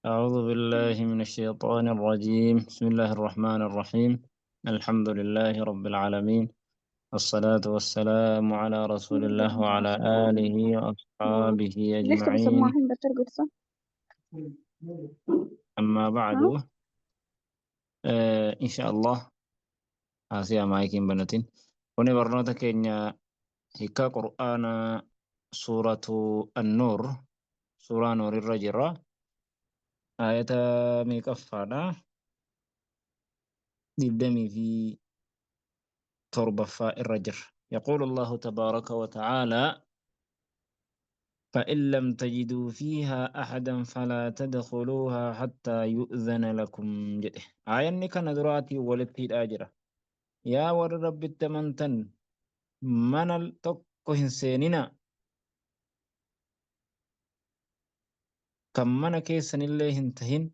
أعوذ بالله من الشيطان الرجيم. بسم الله الرحمن الرحيم. الحمد لله رب العالمين، الصلاة والسلام على رسول الله وعلى آله وأصحابه لسه أجمعين. بيسموها هند ترجل صح؟ أما بعد، ها؟ إن شاء الله آسيا مايكين بنتين وني برنوتا كينيا هكا قرآن سورة النور، سورة نور الرجرة، آية ميكفانا دبدمي في تربة الرجر. يقول الله تبارك وتعالى: فإن لم تجدوا فيها أحدا فلا تدخلوها حتى يؤذن لكم. جده آية كان دراتي ولتي الآجرة يا ور رب التمنتن من التقهن سيننا كم من كيسن الله انتهن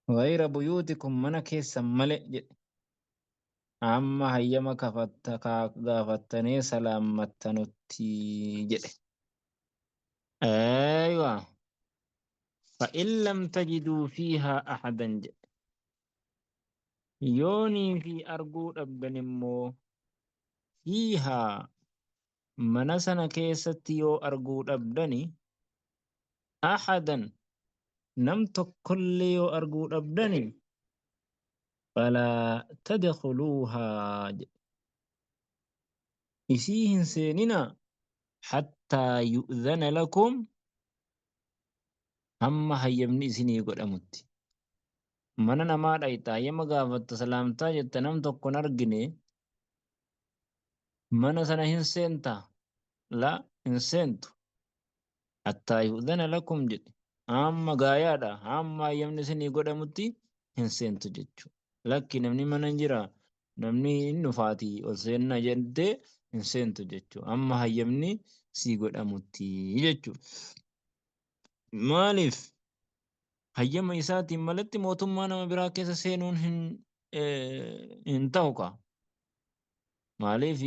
غير بيوتكم من كيسن ملئ جده. Amma hayyama gaafattanii salaammattanutti jedhe. Aywa. فإن لم تجدوا فيها أحدا jedhe. Yoonii fi arguu dhabdan immoo fiihaa mana sana keessatti yoo arguu dhabdani ahadan nam tokkollee yoo arguu dhabdani falaa tadkhuluuhaa jedhe. Isii hin seeninaa hattaa yu'dhana lakum hamma hayyamni isinii godhamutti. Mana namaa dhayxa hayyama gaafatta salaamtaa jetta nam tokko hin argine mana sana hin seentaa? La hin seentu. Hattaa yu'dhana lakum jedhe. Hamma gaayaadha hamma hayyamni isinii godhamutti hin seentu jechuudha. Lakki namni mana hin jira namni hin dhufaatii ol seenna jettee hin seentu jechuudha. Hamma hayyamni sii godhamutti jechuudha. Maaliif hayyama isaatiin malatti mootummaa nama biraa keessa seenuun hin ta'u kaa. Maaliif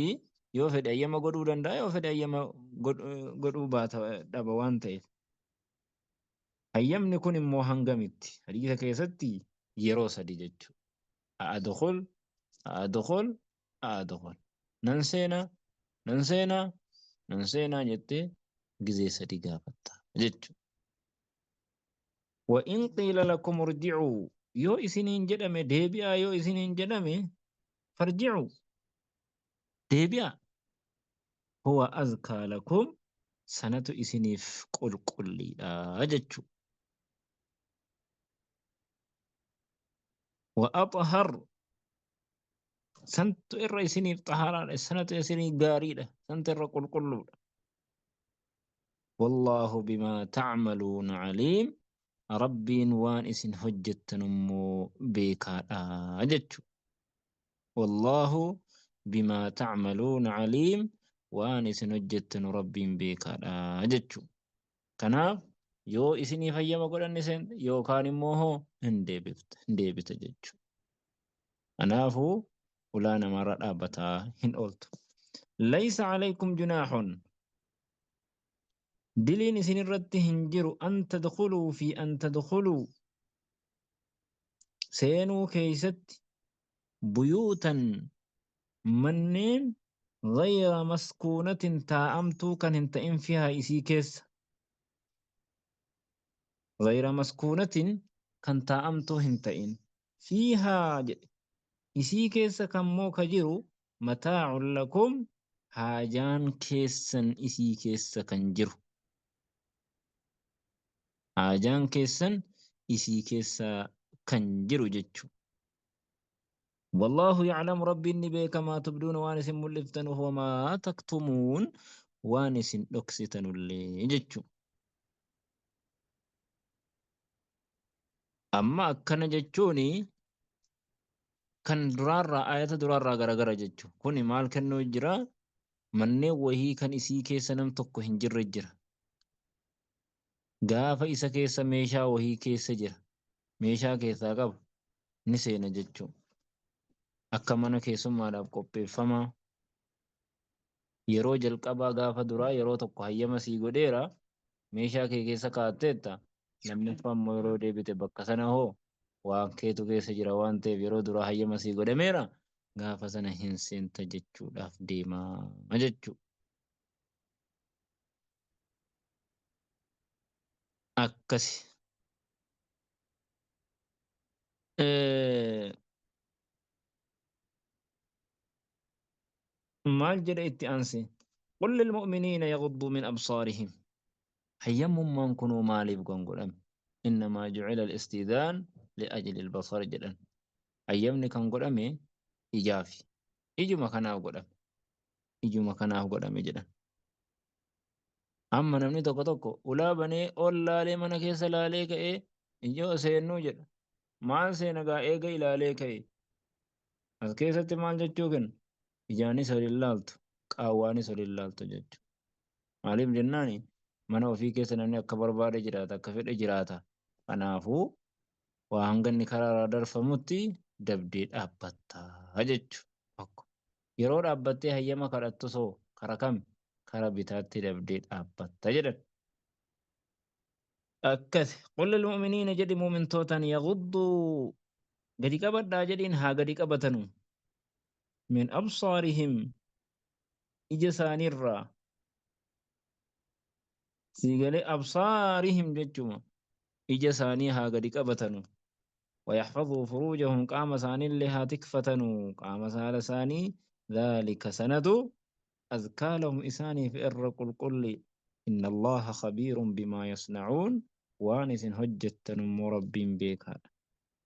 yoo fedhe hayyama godhuu danda'a yoo fedhe hayyama godhuu baata dhaba waan ta'eef. Hayyamni kun immoo hangamitti? Hadiisa keessatti yeroo sadi jechuudha. A'adkhul, a'adkhul, a'adkhul. Nan seenaa, nan seenaa, nan seenaa jettee gizee sadi gaafatta jechuudha. Wa in qiila lakum irji'uu yoo isiniin jedhame deebi'aa yoo isiniin jedhame farji'uu deebi'aa huwa azkaa lakum sanatu isiniif qulqulliidha jechuudha. Wa axhar santu irra isiniif xahaaraadha sanatu isiniif gaariidha santu irra qulqulluudha. Wallaahu bimaa ta'maluuna aliim Rabbiin waan isin hojjettan immoo beekaadha jechuudha. Wallaahu bimaa ta'maluuna aliim waan isin hojjettanu Rabbiin beekaadha jechuudha. Kanaaf yoo isinii hayyama godhanne seente yookaan immoo hoo hin deebifta hin deebita jechuudha. Kanaafuu ulaa namaarra dhaabbataa hin ooltu. Laysa alaykum junaahun diliin isin irratti hin jiru an tadkhuluu fi an tadkhuluu seenuu keeysatti buyuutan manneen ghayra maskuunatin taa'amtuu kan hin ta'in fihaa isii keessa ghayra maskuunatin kan taa'amtuu hin ta'in fiihaa jedhe isii keessa kan moo ka jiru mataa'un lakum haajaan keessan isii keessa kan jiru haajaan keessan isii keessa kan jiru jechu. Wallaahu ya'lamu Rabbiin ni beeka maa tubduuna waan isin mul'iftan wa maa taktumuun waan isin dhoksitanullee jechu. Amma akkana jechuun kan duraarraa ayata duraarraa garagara jechu. Kuni maal kennuu jira? Manneen wahii kan isii keessa nam tokko hin jirre jira. Gaafa isa keessa meeshaa wahii keessa jira. Meeshaa keessaa qaba. Ni seena jechuu. Akka mana keessummaadhaaf qopheeffamaa. Yeroo jalqabaa gaafa duraa yeroo tokko hayyama sii godheera, meeshaa kee keessa kaa'atteetta. Lammaffaa immoo yeroo deebite bakka sana hoo waan keetu keessa jira waan ta'eef yeroo duraa hayyama sii godhameera, gaafa sana hin seenta jechuudhaaf deemaa jechuudha. Akkasi. Maal jedha itti aansee? Qul lilmu'miniina yaghuddu min absaarihim. Hayyamummaan kunoo maaliif kan godhame? Innamaa ju'ila al-istidaan li'ajli al-basar jedhan. Hayyamni kan godhame ijaafi. Ijuma kanaaf godhame. Ijuma kanaaf godhame jedhan. Amma namni tokko tokko ulaa banee ol laalee mana keessa laalee ka'ee ijoo seennuu jedha. Maal seena gaa eega ilaalee ka'e? As keessatti maal jechuu kenna? Ijaanis ol hin laaltu, qaawwaanis ol hin laaltu jechuudha. Maaliif jennaani mana ofii keessa namni akka barbaade jiraata, akka fedhe jiraata. Kanaafuu waa hanga inni karaa irraa darfamutti dabdee dhaabbatta jechuudha. Tokko. Yeroo dhaabbattee hayyama kadhattus hoo kara kami? Kara bitaatti dabdee dhaabbatta jedhan. Akkas. Qul lilmu'miniina jedhi mu'mintootaan yagudduu gadi qabadhaa jedhiin haa gadi qabatanu. Min absaarihim ija isaaniirraa. Siigalee absaarihim jechuma ija isaanii haa gadi qabatanu. Wayaxfaduu furuujahum qaama isaaniillee haa tikfatanu qaama saala isaanii dhaalika sanatu azkaa lahum isaaniif irra qulqulli inna Allaaha khabiirun bimaa yasna'uun waan isin hojjettan immoo Rabbiin beekaadha.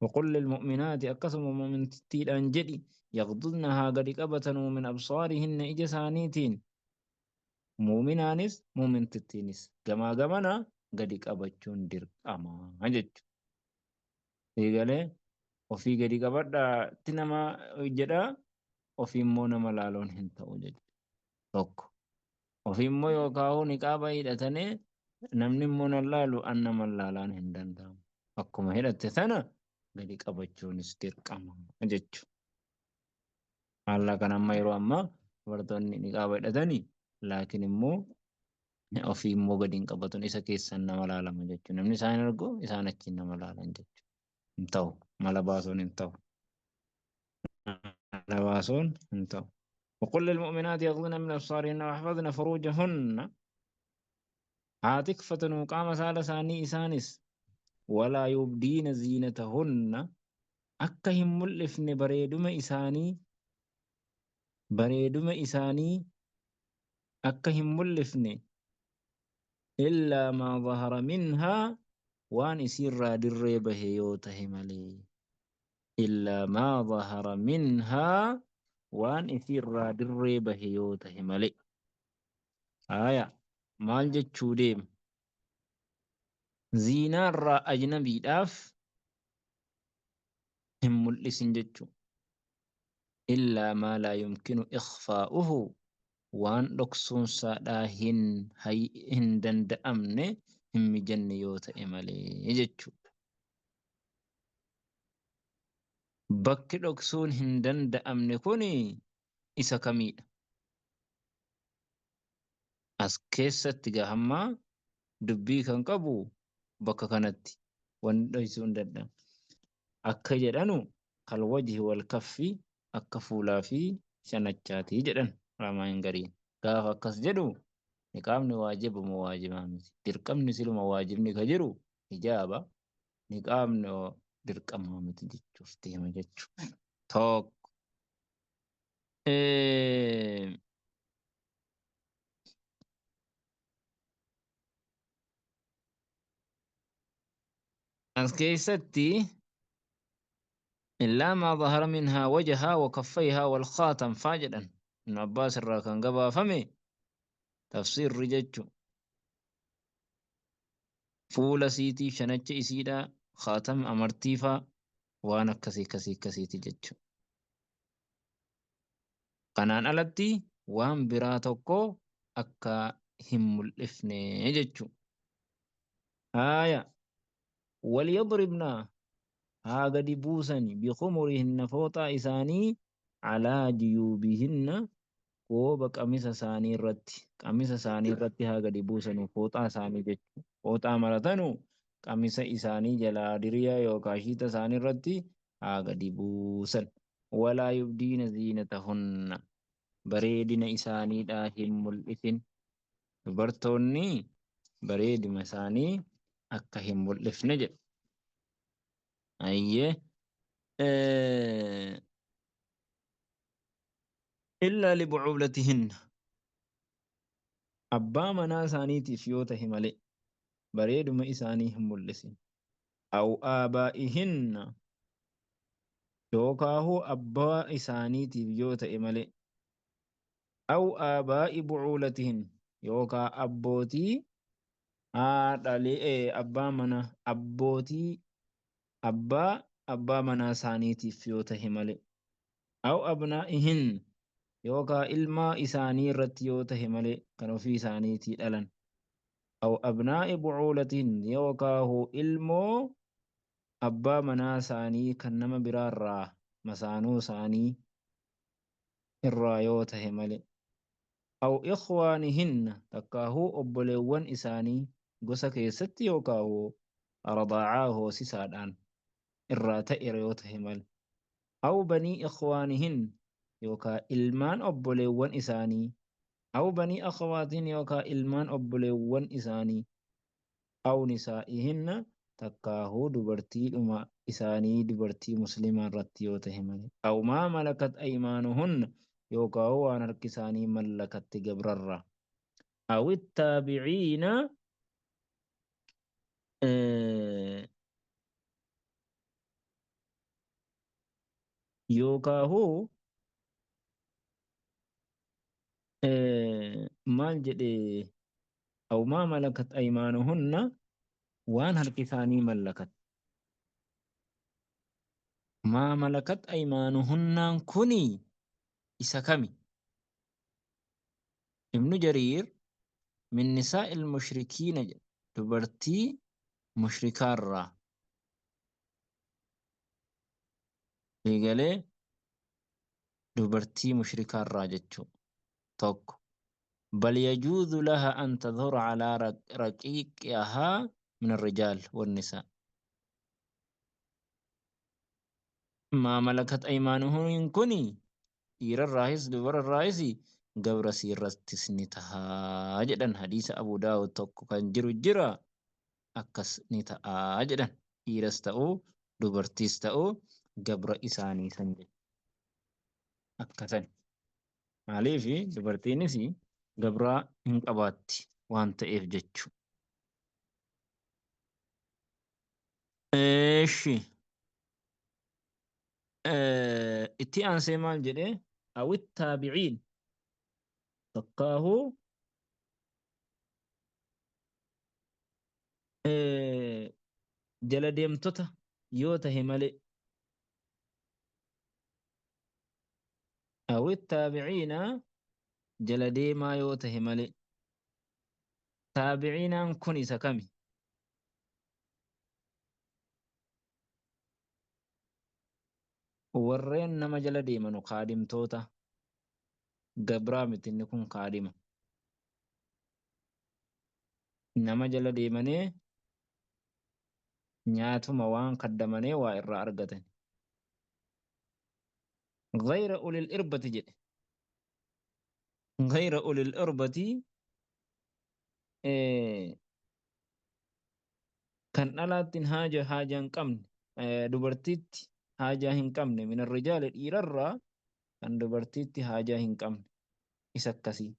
Waqul lilmu'minaati akkasuma mu'mintittiidhaan jedhi yaghdudna haa gadi qabatanuu min absaarihinna ija isaaniitiin mu'minaanis mu'mintittiinis gamaa gamana gadi qabachuun dirqama jechuudha. Eegalee ofii gadi qabadhaatti nama jedha ofii immoo nama laaloon hin ta'u jechuudha. Tokko ofii immoo yookaan niqaaba hidhatanii namni immoo nan laalu an nama laalaan hin danda'amu. Akkuma hidhatte sana gadi qabachuunis dirqama jechuudha. Haala kan amma yeroo ammaa dubartoonni niqaaba hidhatanii laakiin immoo ofii immoo gadi hin qabatan isa keessan nama laalama jechuudha. Namni isaan hin argu isaan achiin nama laalan jechuudha. Hin ta'u mala baasuun hin ta'u. Mala baasuun hin ta'u. وقل للمؤمنات يغضن من أبصارهن ويحفظن فروجهن haa tikfatanuu qaama saala isaanii isaanis walaa yubdiina ziinatahunna akka hin mul'ifne bareeduma isaanii bareeduma isaanii akka hin mul'ifne illaa maa zahara minhaa waan isiirraa dirree bahe yoo tahe malee illaa maa zahara minhaa waan isiirraa dirree bahe yoo tahe malee. Haaya maal jechuu deema? Ziinaarraa ajnabiidhaaf hin mul'isin jechuu. Illaa maa laa yumkinu ikhfaa'uhu waan dhoksuunsaadhaa hin hin danda'amne hin mijanne yoo ta'e malee jechuudha. Bakki dhoksuun hin danda'amne kun isa kamiidha? As keessatti gaa hamma dubbii kan qabu bakka kanatti wanni dhoysuu hin danda'amu. Akka jedhanu kal wajhi wal kaffi akka fuulaa fi shanachaatii jedhan ulamaa'in gariin. Gaafa akkas jedhu niqaabni waajiba moo waajibaa miti? Dirqamni siluma waajibni ka jiru hijaaba niqaabni hoo dirqamaa miti jechuuf deema jechuudha. Tokko. As keessatti illaa maa zahara minhaa wajahaa wa kaffayhaa wal khaatam faa jedhan Ibn Abbaas irraa kan gabaafame tafsiirri jechu fuula isiitiif shanacha isiidha khaatam amartii faa waan akkasii akkasii akkasiiti jechu. Kanaan alatti waan biraa tokko akka hin mul'ifne jechu. Haaya walyadribna haa gadi buusani bikhumurihinna fooxaa isaanii calaa juyuubihinna Qooba qamisa isaanii irratti, qamisa isaanii irratti haa gadi buusanu, fooxaa isaanii jechuudha. Fooxaa maratanu qamisa isaanii jalaa diriyaa yookaan shiita isaanii irratti haa gadi buusan. Walaa yubdiina ziinatahunna, bareedina isaaniidhaa hin mul'isin. Dubartoonni bareeduma isaanii akka hin mul'ifne jedha. Ayyee. Illaa libu'uulatihinna, abbaa manaa isaaniitiif yoo tahe malee bareeduma isaanii hin mul'isin. Aw aabaa'ihinna, yookaahuu abbaa isaaniitiif yoo ta'e malee. Aw aabaa'i bu'uulatihinna, yookaa abbootii haadhalee abbaa mana abbootii abbaa abbaa manaa isaaniitiif yoo tahe malee. Aw abnaa'ihin, yookaa ilmaa isaanii irratti yoo tahe malee kan ofii isaaniitii dhalan. Aw abnaa'i bu'uulatihin, yookaahu ilmoo abbaa manaa isaanii kan nama biraarraa masaanuu isaanii irraa yoo tahe malee. Aw ikhwaanihinna, takkaahuu obboleewwan isaanii gosa keessatti yookaahu radaa'aa hoosisaadhaan irraa ta'e yoo tahe malee. Aw banii ikhwaanihin, yookaa ilmaan obboleewwan isaanii. Aw banii akhawaatihin, yookaa ilmaan obboleewwan isaanii. Aw nisaa'ihinna, takkaahuu dubartiidhuma isaanii dubartii muslimaa irratti yoo tahe malee. Aw maa malakat aymaanuhunna, yookaahuu waan harki isaanii mallakatte gabrarraa. Aw ittaabiciina, yookaahuu maal jedhe, aw maa malakat aymaanuhunna, waan harki isaanii mallakat. Maa malakat aymaanuhunnaan kuni isa kami? Ibnu Jariir min nisaa'il mushrikiina jedhe, dubartii mushrikaarraa. Eegalee dubartii mushrikaarraa jechuu tokko. Bal yajuuzu laha an tadhura alaa raqiiqihaa min arrijaal wannisaa. Maa malakat aymaanuhum kuni dhiirarraahis dubararraahis gabra siirrattis ni tahaa jedhan. Hadiisa Abu Daawud tokko kan jiru jira, akkas ni ta'aa jedhan, dhiiras ta'uu dubartiis ta'uu gabra isaanii san jechuudha. Akkasan maaliif dubartiinis gabraa hin qabaatti waan ta'eef jechu. Eeshi, itti aansee maal jedhee? Awit taabiciin, takkaahuu jala deemtota yoo tahe malee. Awi taabiciina, jala deemaa yoo tahe malee. Taabiciinaan kun isa kami? Warreen nama jala deemanu, kaadimtoota. Gabraa miti inni kun, kaadima. Nama jala deemanee nyaatuma waan kaddamanee waa irraa argatan. Ghayra ulil irbati jedhe. Ghayra ulil irbati, kan dhalaatti haaja hin qabne, dubartiitti haajaa hin qabne, min arrijaali, dhiirarraa kan dubartiitti haajaa hin qabne isa akkasii.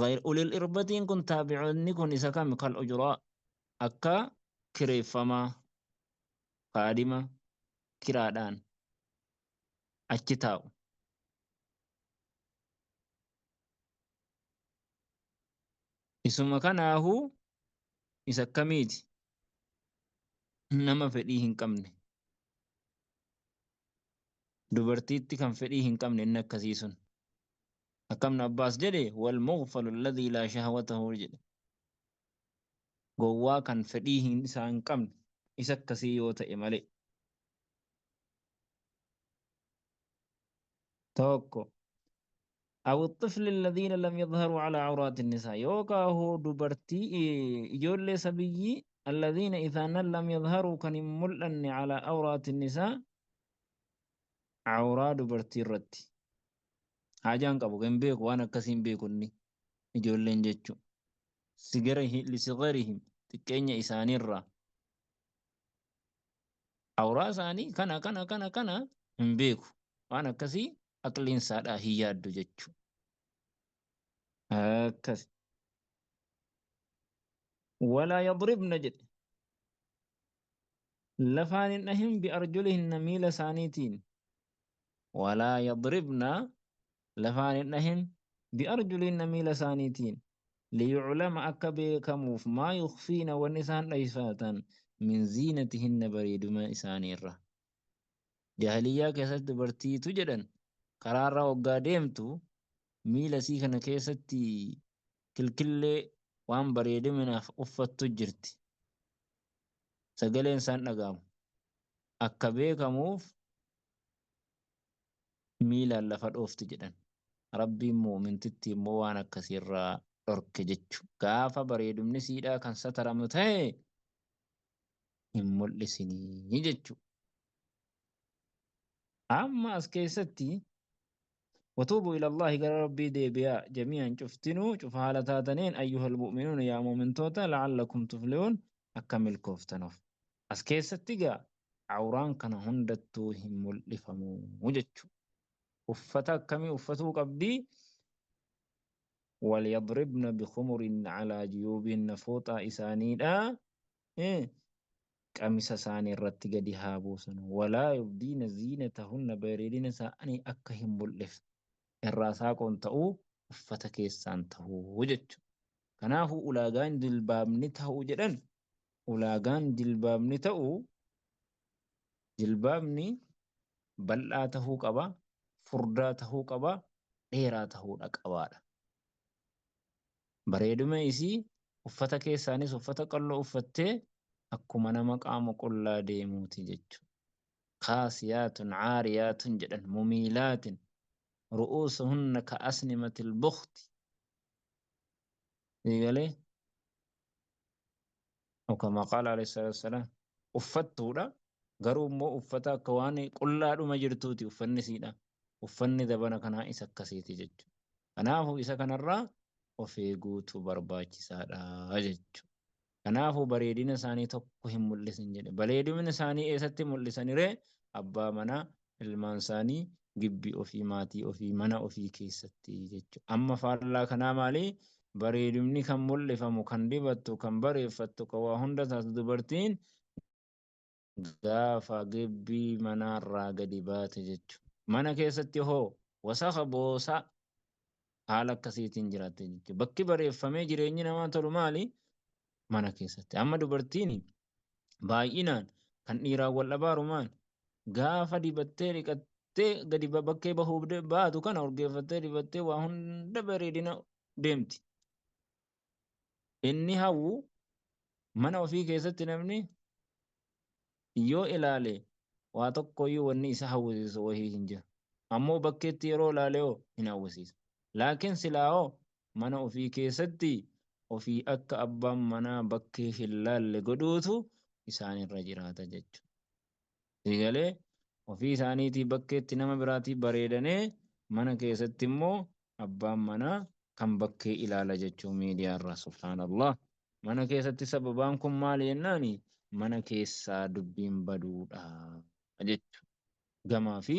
Ghayr ulil irbatiin kun, taabi'oonni kun isa kam? Kal ujuraa, akka kireeffamaa, kaadima kiraadhaan achi taa'u. Isuma kanaahuu isa akkamiiti? Nama fedhii hin qabne. Dubartiitti kan fedhii hin qabne inni akkasii sun. Akkam Ibn Abbaas jedhe, wal mughfalu alladhii laa shahwatahu jedhe. Gowwaa kan fedhii hin isaa hin qabne isa akkasii yoo ta'e malee. Tokko. Aw الطفل الذين لم يظهروا على عورات النساء yookaa hoo dubartii ijoollee sabiyyii الذين isaanan لم يظهروا kan hin mul'anne على عورات النساء awraa dubartii irratti. Haajaan qabu hin beeku, waan akkasii hin beeku inni ijoolleen jechuun. لصغرهم xiqqeenya isaaniirraa awraa isaanii kana kana kana kana hin beeku, waan akkasii aqliin isaadhaa hin yaaddu jechuudha. Akkas. ولا يضربن jedhe, lafaan hin dhahin, بأرجلهن miila isaaniitiin. ولا يضربن lafaan hin dhahin, بأرجلهن miila isaaniitiin, ليعلم akka beekamuuf, ما يخفين wanni isaan dhoyfatan, من زينتهن bareeduma isaaniirra. Jaahiliyyaa keessatti dubartiitu jedhan karaarra waggaa deemtu miila isii kana keessatti kilkillee waan bareeduminaaf uffattu jirti. Sagaleen isaan dhaga'amu. Akka beekamuuf miilaan lafa dhoofti jedhan. Rabbiin muumintitti immoo waan akkasiirraa dhorke jechu. Gaafa bareedumni siidhaa kan sataramu ta'e hin mul'isinii jechu. Amma as keessatti وتوبوا إلى الله gara Rabbii deebi'aa, جميعا cuftinuu cufa haala taataniin, أيها المؤمنون yaa mu'mintoota, لعلكم تفلحون akka milkooftanuuf. As keessatti gaa awraan kana hundattuu hin mul'ifamu jechu. Uffata akkamii uffatuu qabdii? وليضربن بخمرهن على جيوبهن fooxaa isaaniidha. Qamisa isaanii irratti gadi haa buusan. ولا يبدين زينتهن bareedina isaanii akka hin mul'ifne. Irraa saaqoon ta'uu, uffata keessaan ta'uu jechuudha. Kanaafuu ulaagaan jilbaabni ta'uu jedhan, ulaagaan jilbaabni ta'uu, jilbaabni bal'aa ta'uu qaba, furdaa ta'uu qaba, dheeraa ta'uudha qabaadha. Bareeduma isii uffata keessaanis uffata qalloo uffattee akkuma nama qaama qullaa deemuuti jechuudha. كاسيات عاريات jedhan, مميلات رؤوسهن كأسنمة البخت galee وكما قال عليه الصلاة والسلام uffattuudha, garuu immoo uffata akka waan qullaadhuma jirtuuti uffanni siidha. Uffanni dabana kanaa isa akkasiiti jechuudha. Kanaafuu isa kanarraa of eeguutu barbaachisaadha jechuudha. Kanaafuu bareedina isaanii tokko hin mul'isin jedhe. Bareedina isaanii eessatti mul'isaniree? Abbaa manaa, ilmaan isaanii, gibbii ofii, maatii ofii, mana ofii keessatti jechuudha. Amma faallaa kanaa maali? Bareedumni kan mul'ifamu, kan dibattu, kan bareeffattu, kan waa hunda taatu dubartiin gaafa gibbii manaarraa gadi baate jechuudha. Mana keessatti hoo wasaka boosaa haala akkasiitiin jiraatte jechuudha. Bakki bareeffamee jireenyi namaa tolu maali? Mana keessatti. Amma dubartiin baay'inaan kan dhiiraan wal dhabaaru maali? Gaafa dibattee dhiqattee gadi bakkee bahuuf baatu kana urgeeffattee dibattee waa hunda bareedina deemti. Inni hawwu mana ofii keessatti namni yoo ilaale waa tokkoyyuu wanni isa hawwisiisu wahii hin jiru. Ammoo bakkeetti yeroo ilaale hoo hin hawwisiisa. Laakiin silaa hoo mana ofii keessatti ofii akka abbaan manaa bakkee hin laalle godhuutu isaanirra jiraata jechuudha. Eegalee ofii isaaniitii bakkeetti nama biraatii bareedanee mana keessatti immoo abbaan manaa kan bakkee ilaala jechuun miidiyaarraa, subhaanallah. Mana keessatti sababaan kun maali jennaani, mana keessaa dubbiin baduudha jechuudha. Gamaa fi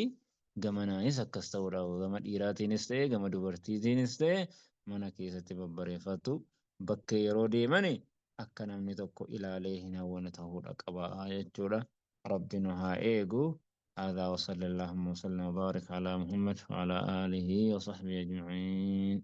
gamanaanis akkas ta'uudha. Gama dhiiraatiinis ta'e, gama dubartiitiinis ta'e, mana keessatti babbareeffatu, bakkee yeroo deemani akka namni tokko ilaalee hin hawwanne ta'uudha qaba jechuudha. Rabbi nu haa eegu. هذا وصلى اللهم وسلم وبارك على محمد وعلى آله وصحبه أجمعين.